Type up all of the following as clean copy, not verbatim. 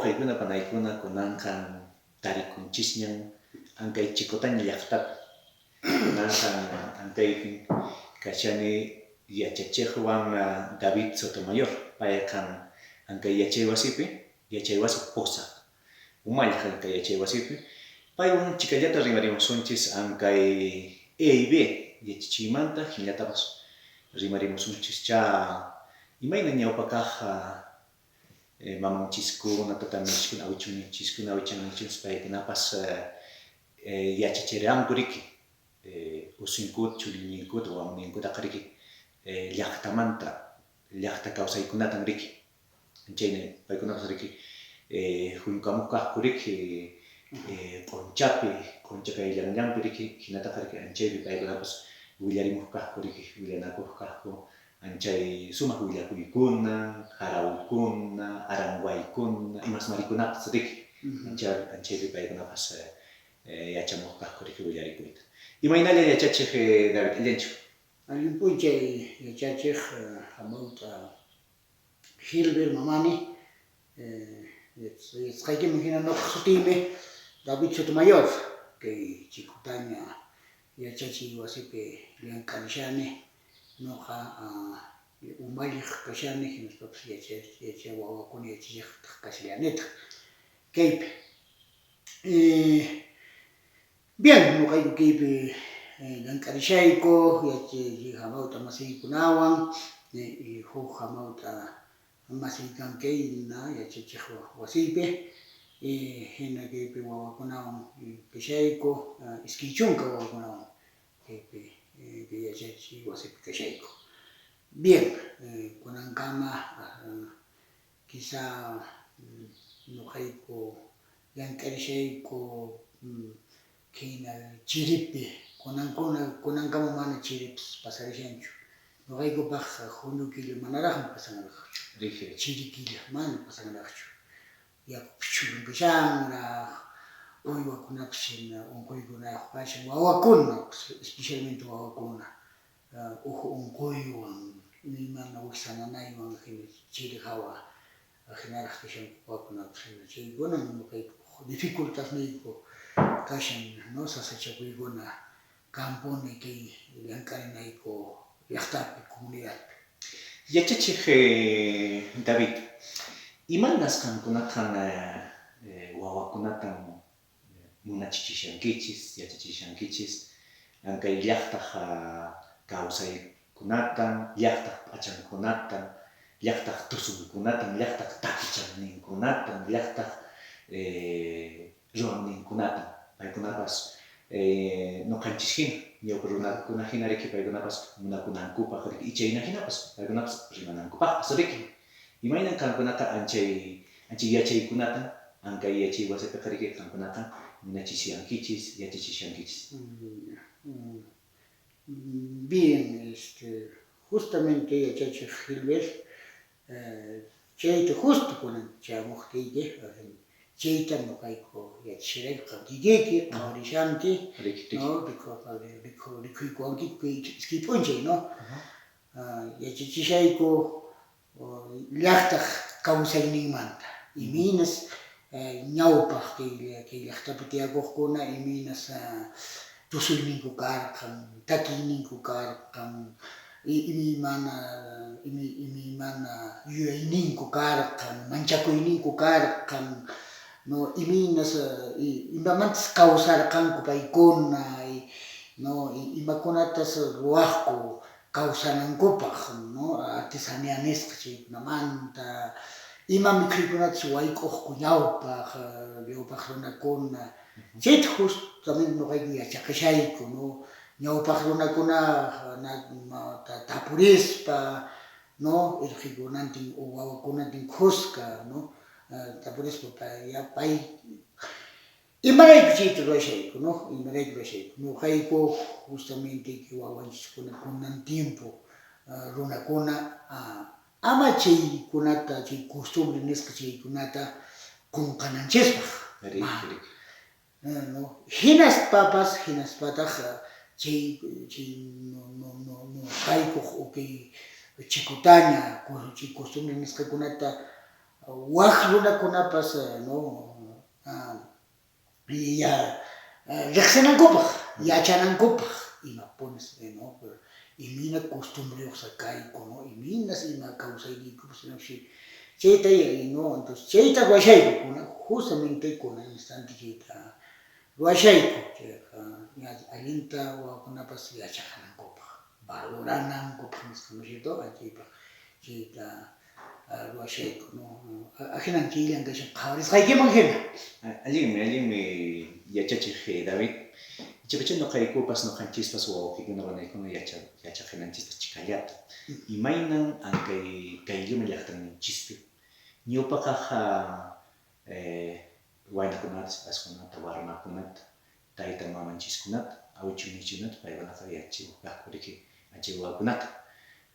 Wawqiykuna, panaykuna, kunanqa tarikunchisñan Ankay Chicotaña llaqtapi. Kunanqa Ankaypin kashani yachachiqwan David Sotomayor, payqa Ankay yachaywasipi, yachaywasi pusaq umalliq Ankay yachaywasipi. Paywan chikallata rimarimusunchis Ankay EIB yachachiymanta, hinallatapas rimarimusunchischá imayna ñawpa kaq mamanchiskuna, tataninchiskuna, awichunninchiskuna, awichanninchiskuna paykunapas yachachiranku riki, usunkuta, churinninkuta, wawanninkutaqa riki llaqtamanta, llaqta kawsaykunatan riki. Chayna paykunapas riki huñukamuq kaqku riki q'unchapi, q'uncha kayllanllanpi riki, hinataqa riki anchaypi paykunapas willarimuq kaqku riki, willanakuq kaqku Anchay sumaq willakuykuna, harawikuna, aranwaykuna, imasmarikunapas riki, anchaypi paykunapas yachamuq kaqku riki willarikuyta. Imaynalla yachachiq David, allinchu? Allin p'unchay yachachiq hamawt'a Gilbert Mamani, yachasqaykiman hina nuqaq sutiymi David Sotomayor, kay Chicutaña yachachiy wasipi llank'arishani. Noqa umalliq kashani, hinaspapis yachay wawakuna yachachiqtaq kashallanitaq kaypi. Bien, noqayku kaypi llank'arishayku yachay hamawt'a masiykunawan, huk hamawt'a masiy kan kay na yachachiq wasiypi, hina kaypi wawakunawan kashayku, 20 wawakunawan kaypi kay yachachiy wasipi kashayku. Bien, kunankama quizá noqayku llank'arishayku khayna chiripi, kunankuna kunankama mana chiripis pasarishanchu. Noqaykupaqqa junio killa manaraqmi pasanraqchu, chiri killa mana pasanraqchu. Yakupis chhurun kashanraq, uywakunapis hina unquykunayuq kashan, wawakuna, especialmente wawakuna, uhu unquywan, imaymana wiksa nanaywan hina chiri hawa hinaraq kashanku wawakunapis hina, chaykunan ñuqayku dificultadniyku kashan, no sasachakuykuna kanpuni kay llank'arinayku llaqtapi, comunidadpi. Yachachiq David, imaynas qankunaqa wawakunatan munachichishankichis, yachachishankichis kay llaqtaq kawsaykunatan, llaqtaq p'achankunatan, llaqtaq tusunkunatan, llaqtaq takichanninkunatan, llaqtaq ruwanninkunatan, paykunapas noqanchis hina, ñawpa runakuna hina riki paykunapas munakunankupaq riki, ichayna hinapas paykunapas rimanankupaqpas riki. Imaynan qankunaqa anchay anchay yachaykunata ankay yachay wasipiqa riki qankunaqa munachishankichis, yachachishankichis? Bien, este, justamente yachachiq Gilbert, chayta justo kunan chayamuqtiyki, chayta noqayku yachasharayku qan kikiyki qhawarishanki, no, rikhuykuwanki iskay p'unchay, no, yachachishayku llaqtaq kawsayninmanta, imaynas ñawpaq kay llaqtapi tiyakuqkuna imaynas tusuyninku karqan, takiyninku karqan, imaymana imaymana yuyayninku karqan, manchakuyninku karqan, no imaynas imamantas kawsarqanku paykuna, no imakunatas ruwaqku kawsanankupaq, no artesanía nisqa chaykunamanta, ima mikhuykunatas wayk'uqku ñawpaq, ñawpaq runakuna, chayta justamente noqayku yachaqashayku, no ñawpaq runakuna tapurispa, no irqikunantin o wawakunantin khuska, no tapurispa pay imarayku chayta ruwashayku, no imarayku ruwashayku, noqayku justamente wawanchiskuna kunan tiempo runakuna ama chaykunata chay costumbre nisqa chaykunata qunqananchispaq. No, hinaspapas hinaspataq chay chay noqaykuq o kay Chicutaña chay costumbre nisqakunata Wak runakunapas, no, ya riqsinankupaq, yachanankupaq imapunis, no, imayna costumbreyuqsa kayku, no, imaynas ima kawsayniykupas chayta, no, entonces chayta ruwashayku kuna, justamente kuna instante chayta ruwashayku, chayqa allinta wawakunapas yachaqanankupaq, valoranankupaq nisqa, ¿no es cierto? Chaypaq chayta ruwashayku, no, ahinan chay llank'ashan qhawarisqaykiman hina. Allinmi, allinmi, yachachiq David. Ichapacha ñuqaykupas, ñuqanchispas wawqiykuna panaykuna yachaqinanchispas chikallata. Imaynan ankay Caylloma llaqtanchispi ñawpaqqa waynakunata, sipaskunata, warmakunata, tayta mamanchiskunata, awichu michikunata paykunaqa yachachimuq kaqku riki anchay wawakunata.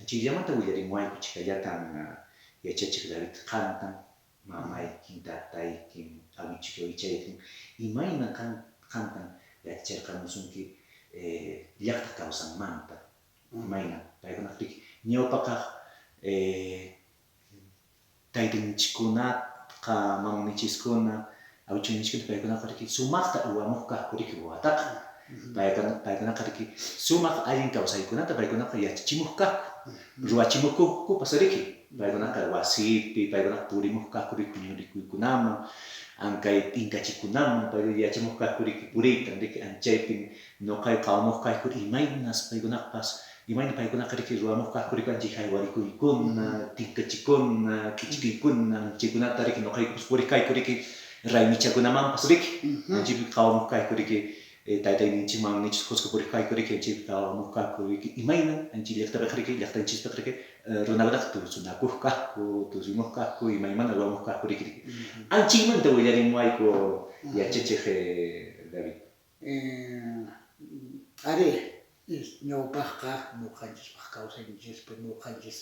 Chayllamanta willarimuwayku chikallatan, yachachiq David, qantan, mamaykin, tataykin, awichuyki, awichaykin, imaynan qantan yachachirqamusunki llaqta kawsanmanta, imaynan paykunaqa riki ñawpaqaq taytanchikkunaqa, mamanchiskuna, awichunchiskuna paykunaqa riki sumaqta uywamuq kaqku riki wawataqa, paykunaqa riki sumaq allin kawsaykunata paykunaqa yachachimuq kaqku, ruwachimuqkupas riki, paykunaqa wasipi, paykunaqa purimuq kaqku riki huñurikuykunaman, ankay t'inkachikunaman, paykuna yachamuq kaqku riki puriyta riki, anchaypin ñuqay qhawamuq kayku imaynas paykunapas, imayna paykunaqa riki ruwamuq kaqku riki anchay haywarikuykuna, tinkachikuna, k'ichikuykuna, chaykunata riki ñuqaykupas puriq kayku riki raymichakunamanpas riki, anchaypi qhawamuq kayku riki taytayninchik mamayninchik kuska puriq kayku riki, anchaypi qhawamuq kayku riki imaynan anchay llaqtapiqa riki, llaqtanchispiqa riki runakunaqa tusunakuq kaqku, tusumuq kaqku, imaymana ruwamuq kaqku riki. Anchaymanta willarimuwayku, yachachiq David. Ari, ñawpaqqa ñuqanchispaq kawsayninchispi, ñuqanchis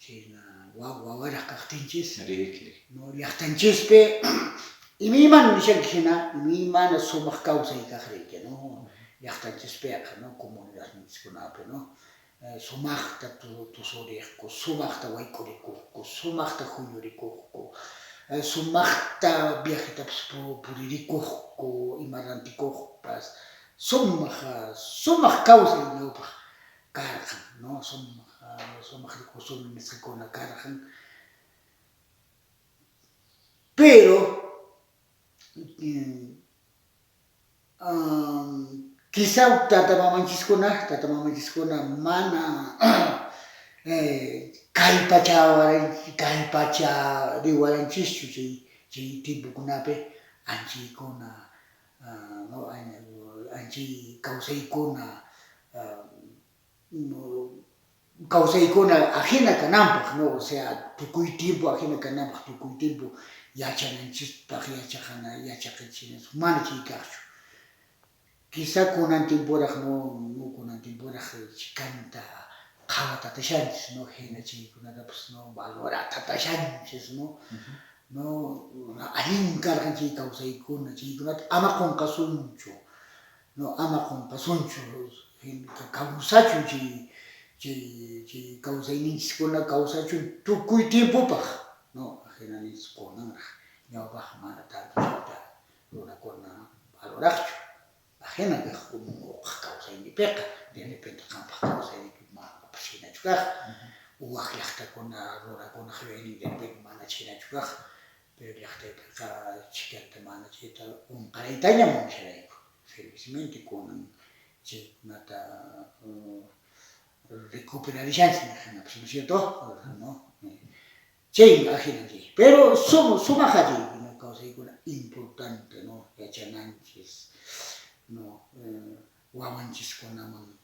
chayna wawaraq kaqtinchis, no, llaqtanchispi imaymana nishanki hina, imaymana sumaq kawsay kaq riki, no, llaqtanchispiqa, no, comunidadninchiskunapi, no, sumaqta tusuriqku, sumaqta wayk'urikuqku, sumaqta huñurikuqku, sumaqta viajetapas puririkuqku, ima rantikuqpas, sumaq sumaq kawsay ñawpaq karqan, no, sumaq sumaq costumbre nisqakuna karqan. Pero quizá tata mamanchiskuna mana kallpachariwaranchischu chay tiempokunapi anchaykuna, no, anchay kawsaykuna ajina kananpaq, no, o sea, tukuy tiempo ajina kananpaq, tukuy tiempo yachananchispaq, yachaqana yachaqachinanchis, mana chay kaqchu. Quizá kunan tiemporaq, no, no, kunan tiemporaq chikanta qhawatatashanchis, no, hina chaykunatapas, no, valoratashanchis, no, no, allin karqan chay kawsaykuna, chaykunata ama qunqasunchu, no, ama qunqasunchu, kawsachun chay kawsayninchiskuna, kawsachun tukuy tiempopaq, no, ajina ninchis kunanraq, ñawpaq mana tanto chayta runakuna valoraqchu, ajina kaq uqa kawsaynipiqa. De repente qampaq kawsaynipi manapas hinachu kaq, wak llaqtakuna runakunaq yuyaynin de repente mana chhaynachu kaq, pero llaqtaypiqa chhikanta mana chayta qunqaraytaña munasharayku. Felizmente kunan chaykunata recuperarishanchis, hinapas, ¿no es cierto? No, chaymi ajina chay, pero sumaq chay kawsaykuna, importante, no, yachananchis, no, wawanchiskunaman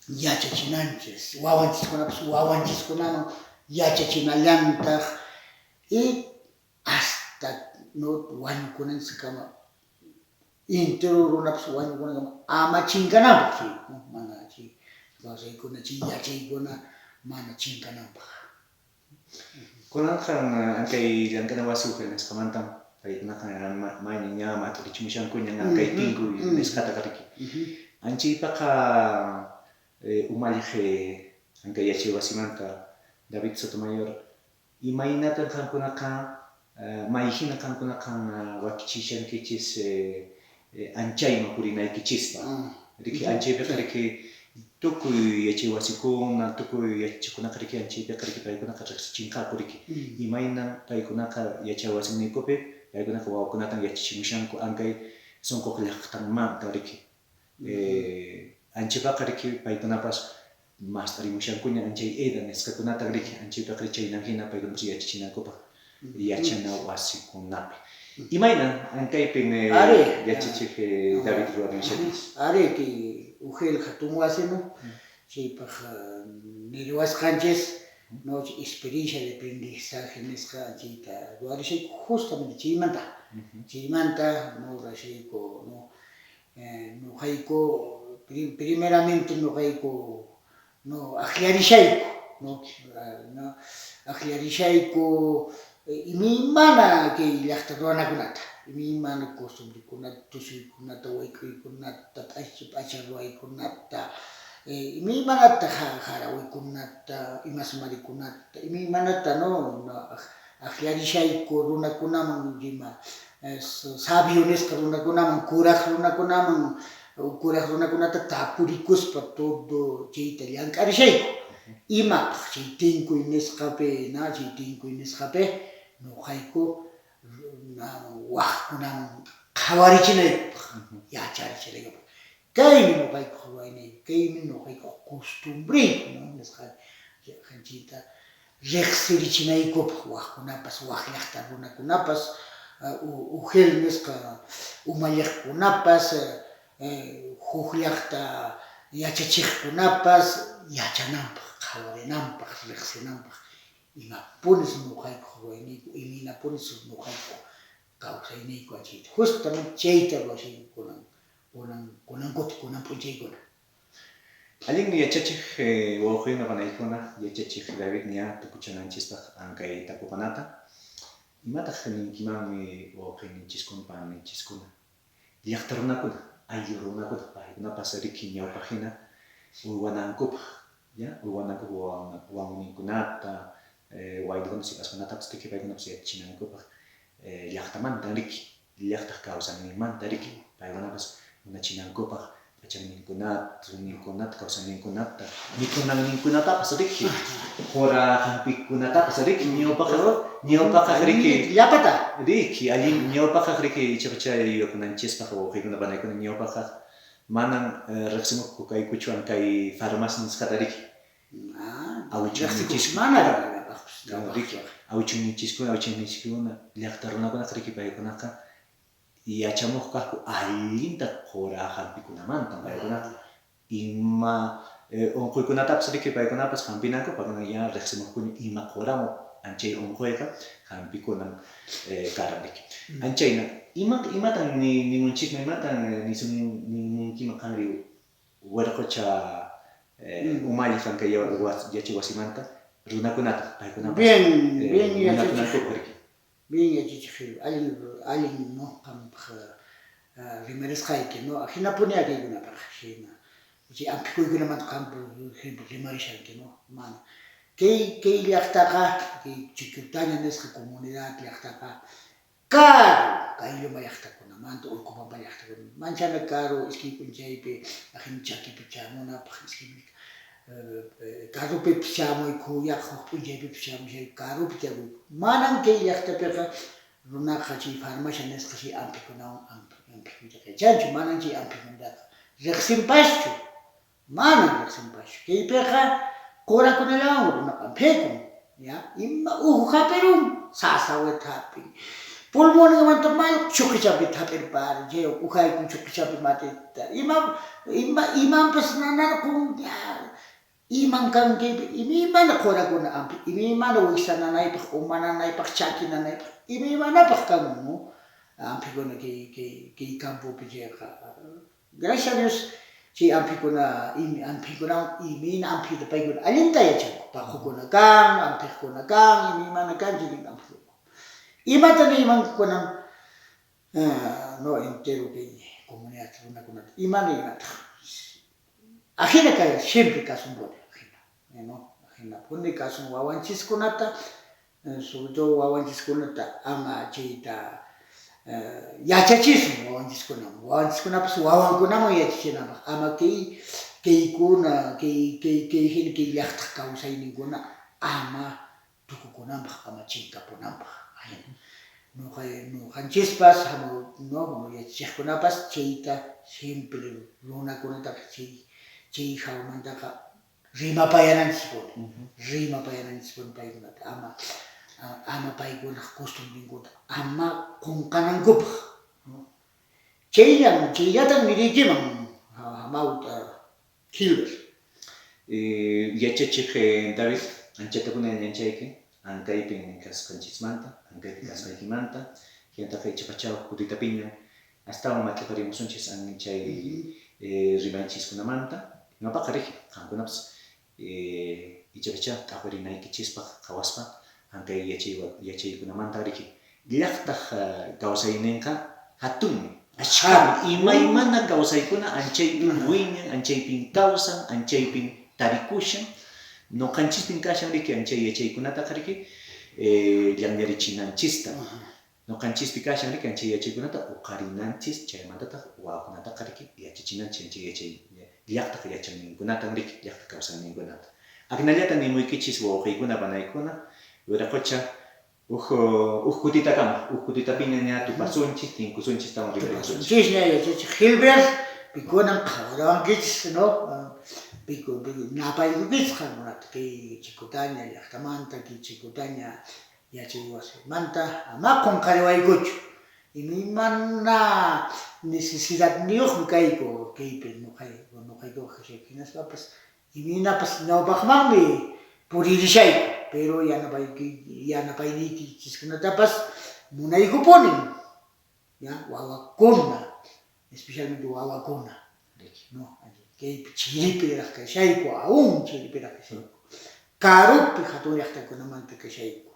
yachachinanchis, wawanchiskunapas wawanchiskunaman yachachinallantaq, y hasta, no, wañukunanchiskama, entero runapas wañukunankama ama chinkananpaq chay, mana chay kawsaykuna, chay yachaykuna mana chinkananpaq. Kunanqa ankay llank'ana wasi nisqamanta paykunaqa mayna ña mat'irichimushankuña ankay tinkuy nisqataqa riki. Anchaypaqa umalliq ankay yachay wasimanta David Sotomayor, imaynatan qamkunaqa Mayhina qamkunaqa wakichishankichis anchayman purinaykichispa? Riki, anchaypiqa riki tukuy yachay wasikuna, tukuy yachachikunaqa riki anchaypiqa riki paykunaqa riqsichinqaku riki. Imaynan paykunaqa yachay wasinninkupi paykunaqa wawakunatan yachachimushanku ankay sunquq llaqtanmanta riki. Anchaypaqa riki paykunapas mast'arimushankuña anchay EDA nisqakunatan riki anchaypiqa chaynan hina paykunapas yachachinankupaq yachana wasikunapi. Imaynan ankaypin yachachiq David ruwamushankichis? Ari, kay UGEL hatun wasi, no, chaypaq niriwasqanchis, no, experiencia de aprendizaje nisqa chayta ruwarishayku justamente chaymanta. Chaymanta, no, ruwashayku, no, nuqayku primeramente nuqayku, no, akllarishayku, no, no, akllarishayku imaymana kay llaqta ruwanakunata, imaymana costumbrekunata, tusuykunata, wayk'uykunata, p'acha ruwaykunata, imaymanata, harawikunata, imasmarikunata, imaymanata, no, akllarishayku runakunaman, ima sabio nisqa runakunaman, kuraq runakunaman, kuraq runakunata tapurikuspa todo chayta llank'arishayku. Imapaq chay tinkuy nisqapi, na, chay tinkuy nisqapi nuqayku waqkunaman qhawarichinaykupaq, yacharichinaykupaq. Kaymi nuqaykuq ruwayniyku, kaymi nuqaykuq costumbreyku, no, nisqa chayta riqsirichinaykupaq waqkunapas, waq llaqta runakunapas, UGEL nisqa umalliqkunapas, huk llaqta yachachiqkunapas yachananpaq, qhawarinanpaq, riqsinanpaq imapunis nuqaykuq ruwayniyku, imaynapunis nuqaykuq kawsayniyku chayta. Justamente chayta ruwashayku kunan kunan kunan kuti, kunan p'unchaykuna. Allinmi, yachachiq wawqiykuna panaykuna, yachachiq David, ña tukuchananchispaq ankay tapupanata. Imataq ninkimanmi wawqiyninchiskuna, paninchiskuna, llaqta runakuna, ayllu runakuna, paykunapas riki ñawpaq hina uywanankupaq, ya uywanankupaq wawanninkunata, waynakuna sipaskunatapas riki paykunapas yachachinankupaq llaqtamanta riki, llaqtaq kawsayninmanta riki, paykunapas munachinankupaq p'achanninkunata, tusuyninkunata, kawsayninkunata, mikhunanninkunatapas riki, qura hampikunatapas riki, ñawpaqqa riki llapata riki, allin ñawpaqqa riki ichaqa yuyakunanchispaq wawqiykuna panaykuna ñawpaqqa manan riqsimuqku kaykuchu kay farmacia nisqata riki. Mana riki, awichuyninchiskuna, awichayninchiskuna, llaqta runakunaqa riki paykunaqa yachamuq kaqku allinta qura hampikunamanta paykunaqa ima unquykunatapas riki paykunapas hampinankupaq paykuna ya riqsimuqkuña ima qurawan anchay unquyqa hampikunan karan riki. Anchayna imatan nimunchisman, imatan nisun nimunkiman qanri wirqucha umalliq kay yachay wasimanta runakunata paykunapas Bien, bien yachachiq. Bien yachachiq, allin allin, no, qampaq rimarisqayki, no, hinapuni kaykunapaq hina chay hampikuykunamanta qam ejemplo rimarishanki, no, mana kay llaqtaqa, kay Chiquitaña nisqa comunidad llaqtaqa karu Caylloma llaqtakunamanta, Urcupampa llaqtakunamanta, manchana karu, iskay p'unchaypi ajina chakipi chamunapaq, iskay carropipis chamuyku, yaqa huk p'unchaypipis chamushayku, karupi tiyakuyku. Manan kay llaqtapiqa runaqa chay farmacia nisqa chay hampikunawan hampikuytaqa yachanchu, manan chay hampikunataqa riqsinpaschu, manan riqsinpaschu. Kaypiqa qurakunallawan runaqa hampikun, ya, ima uhu hap'irun, sasawita hap'in, pulmonninmanta mal chuqichapita hap'irparin, chay uhaykun chuqichapi matita, ima ima imanpas nanarqun, ya, iman kan kaypi imaymana qurakuna hampi, imaymana wiksa nanaypaq, uma nanaypaq, chaki nanaypaq, imaymanapaq kan, no, hampikuna kay kay kay campopi chayqa. Gracias a Dios chay hampikuna, hampikunawan imayna hampiyta paykuna allinta yachanku, paqukuna kan, hampiqkuna kan, imaymana kan chay hampikunku. Imata niyman kunan, no, entero kay comunidad runakunata, ima niymataq? Ajina kay siempre kasunpuni, ajina, no, ajinapuni kasun wawanchiskunata. Sobre todo wawanchiskunata ama chayta yachachisun wawanchiskunaman, wawanchiskunapas wawankunaman yachachinanpaq, ama kay kaykuna kay kay kay hina kay llaqtaq kawsayninkuna ama tukukunanpaq, ama chinkapunanpaq. Nuqa nuqanchispas no yachachiqkunapas chayta siempre runakunataqa chay chay hawamantaqa rimapayananchispuni, rimapayananchispuni paykunata ama ama paykunaq costumbrenkuta ama qunqanankupaq. Chayllan chayllatan niriykiman, hamawt'a Gilbert. Yachachiq David, anchatapuni allinchayki ankaypin kasqanchismanta, ankaypi kasqaykimanta, hinataqa ichapachaw kutitapiña astawan mat'iparimusunchis chay rimanchiskunamanta, imapaqa riki qankunapas ichapacha t'aqwirinaykichispaq qhawaspa ankay yachaykunamanta riki llaqtaq kawsayninqa hatunmi, achkhami, imaymana kawsaykuna anchaypin wiñan, anchaypin kawsan, anchaypin tarikushan, nuqanchispin kashan riki anchay yachaykunataqa riki llanllarichinanchista, nuqanchispi kashan riki anchay yachaykunata uqarinanchis, chaymantataq wawakunataqa riki yachachinanchis anchay yachay llaqtaq yachayninkunatan riki, llaqtaq kawsayninkunata. Aknallata nimuykichis wawqiykuna panaykuna, wiraqocha uj uj kutitakama, uj kutitapiña ña tupasunchis, tinkusunchis, tawan rimarimusunchis. Tupasunchis ña, yachachiq Gilbert, pikunan qhawarawankichis, no? Piku napaykukichis qankunata kay Chicutaña llaqtamanta, kay Chicutaña yachay wasimanta, ama qunqariwaykuchu. Imaymana necesidadniyuqmi kayku kaypi nuqayku nuqaykuqa kashayku, hinaspapas imaynapas ñawpaqmanmi puririshayku, pero yanapayki yanapayniykichiskunatapas munaykupunin, ya wawakuna, especialmente wawakuna, no? Kaypi chiripiraq kashayku, aún chiripiraq kashayku, karupi hatun llaqtakunamanta kashayku,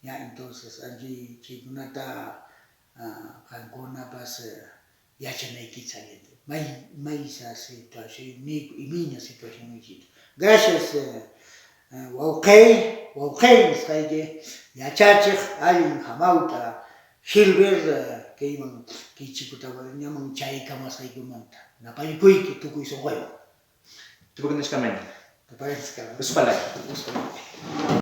ya entonces allí chaykunata qankunapas yachanaykichis allinta may maysa situacionniyku, imayna situacionniychikta. Gracias, wawqey, wawqey nisqayki yachachiq allin hamawt'a Gilbert, kayman kay Chicutañaman chaykamasqaykumanta napaykuyki tukuy sunquywan. Tupakunachkamaña. Tupakunachkama. Uspalay. Uspalay.